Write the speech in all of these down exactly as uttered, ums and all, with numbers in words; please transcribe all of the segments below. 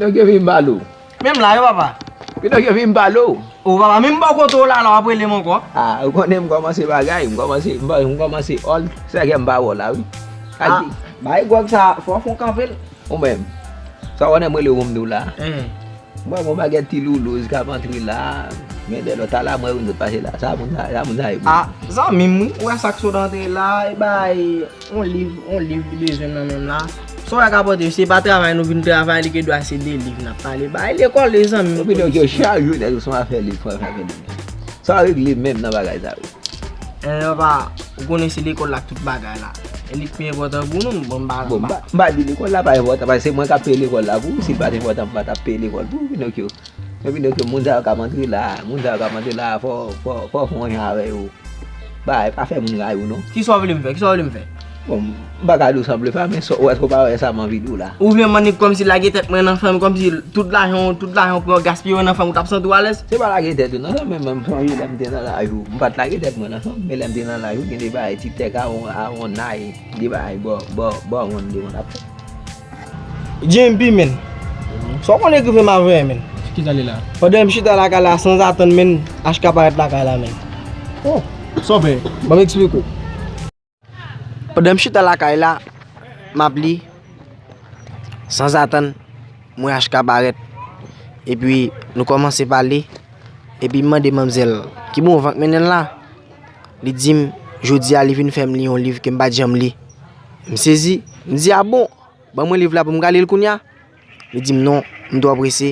Pinokyo vin m pale w. Menm la, wi, papa. Pinokyo vin m pale w. O, papa, menm m ba w kote w la, la, w ap rele m ankò. A, ou konnen m kòmanse bagay, m kòmanse, m ba- m kòmanse òl. Se sa k fè m pa wè w la, wi. A, bay gwòg sa, fò w fè w kanpe l. Ou menm, sa w konnen m rele w pou m di w la. M wè gon pakèt ti loulouz k ap antre la. Men de lòt ala m wè youn sot pase la. Sa moun sa, sa moun sa ye pou. A, zanmi m, wi, ou wè sa k sot antre la, e bay. On liv, on liv li bezwen nan men m la. Sa w wè k ap pote, se pa travay nou vin travay, li gen dwa se de liv n ap pale. Bay lekòl, de zanmi m. Epi donk, yo chak jou nèg yo se yon afè liv, fò afè liv. Sa w regle menm nan bagay sa yo? En, papa, ou konnen se lekòl la k tout bagay la. E li k pi enpòtan pou nou, bon, m pa. Bon, m pa, m pa di lekòl la pa enpòtan, paske se mwen k ap peye lekòl la pou ou, si l pa t enpòtan, m pa t ap peye lekòl pou ou, Pinokyo. Men Pinokyo, moun sa yo k ap antre la, moun sa yo k ap antre la, fò, fò, fò w fè yon jan avè yo. Bay, pa fè moun rayi w non. Kisa w vle m fè? Kisa w vle m fè? Bon, m pa ka di w sa m vle fè a, men sa w, èske w pa wè sa m anvi di w la? Ou vle m annik kòmsi lage tèt mwen nan fanm, kòmsi tout lajan w, tout lajan w pran w gaspiye w nan fanm, ou t ap santi w alèz? Se pa lage tèt ou nan fanm, men mwen m sonje lè m te nan laj ou. M pa t lage tèt mwen nan fanm, men lè m te nan laj ou, gen de bagay ti tèk a on, a on nay, de bagay bò, bò, bò wonn de wonn ap fè. J M P, men. Sa w konn ekri fè m avè, men. Kisa li la? Pandan m chita lakay la, sanzatann, men, H K parèt lakay la, men. Oh, sa w fè? Ban m eksplike w. Pandan m chita lakay la, m ap li, sanzatann, m wè H K parèt. Epi, nou kòmanse pale. Epi, m mande manmzèl, ki bon van k mennen l la? Li di m, jodi a, li vin fè m li yon liv ke m pa t janm li. M sezi, m di, a bon? Ban mwen liv la pou m ka li l kounye a. Li di m non, m twò prese,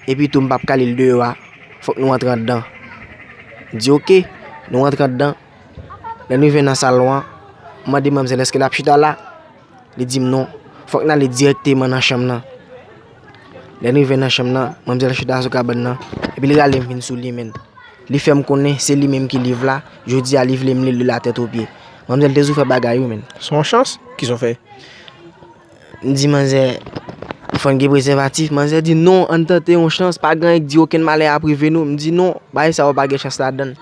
epi tou m p ap ka li l deyò a, fòk nou antre anndan. M di oke, nou antre anndan. Lè n rive nan salon an, m mande manmzèl èske l ap chita la. Li di m non, fòk n ale dirèkteman nan chanm nan. Lè n rive nan chanm nan, manmzèl chita sou kabann nan, epi li rale m vin sou li, men. Li fè m konnen se li menm ki liv la, jodi a li vle m li l de la tèt o pye. Manmzèl te sou fè bagay wi, men. Se yon chans? Kisa w fè? M di manzè, fò n gen prezèvatif. Manzè di non, ann tante yon chans, pa gen anyen k di okenn malè ap rive nou. M di non, bagay sa yo pa gen chans ladan l.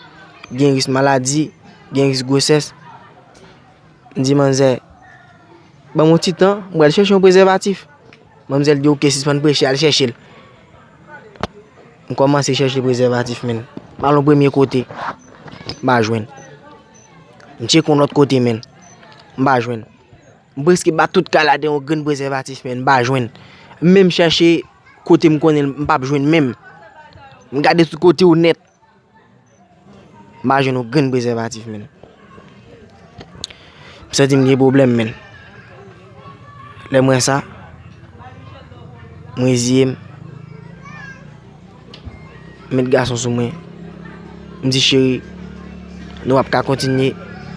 Gen risk maladi, gen risk gwosès. M di manzè, ban m yon ti tan, m pral chèche yon prezèvatif. Manmzèl di oke, sispann preche, al chèche l. M kòmanse chèche prezèvatif, men. M al yon premye kote, m pa jwenn. M tcheke yon lòt kote, men. M pa jwenn. M prèske bat tout kay la de yon grenn prezèvatif, men m pa jwenn. M menm chèche kote m konnen l, m p ap jwenn menm. M gade tout kote yo nèt. M pa jwenn yon grenn prezèvatif, men. M santi m gen pwoblèm, men. Lè m wè sa, m reziye m. M met gason sou mwen. M di, cheri, nou p ap ka kontinye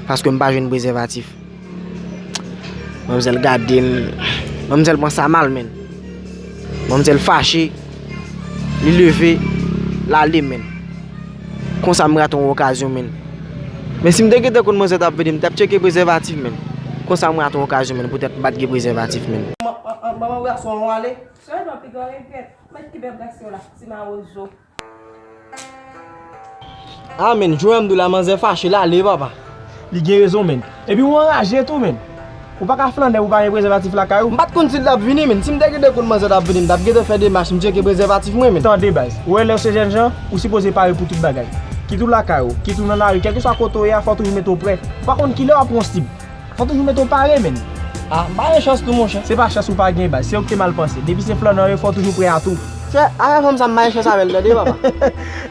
paske m pa jwenn prezèvatif. Manmzèl gade m. Manmzèl pran sa mal, men. Manmzèl fache. Li leve, l ale, men. Konsa m rate yon okazyon, men. Men si m te gentan konn manzè t ap vini, m t ap tcheke prezèvatif, men. Konsa m rate yon okazyon, men, poutèt m pa t gen prezèvatif, men. Manman gason an ale. Sèlman piga regrèt. Mèt ki bèl gason la, ti mawozo. Ah, men, jwè m di w la, manzè fache, l ale, papa. Li gen rezon, men. Epi ou anraje tou, men. Ou pa ka flannen pou pa gen prezèvatif lakay ou. M pa t konn si l t ap vini, men. Si m te gentan konn manzè t ap vini, m t ap gentan fè demach, m tcheke prezèvatif mwen, men. Tande, baz. Ou wè lè w se jènjan, ou sipoze pare pou tout bagay. Kit ou lakay ou, kit ou nan lari, kèlkeswa kote w ye a, fò w toujou mete w prè. Ou pa konn kilè w ap pran yon sib. Fò toujou mete w pare, men. Ah, m pa gen chans tou, monchè. Se pa chans ou pa gen, baz. Se ou ki te mal panse. Depi se flannen w ye, fò w toujou prè a tou. Chè, afè fanm sa, m pa gen chans avè l, tande, papa.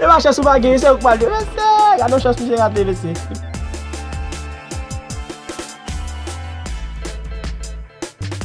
E pa chans ou pa gen, se ou ki pral gen. Mesye, gade yon chans misye rate, mesye.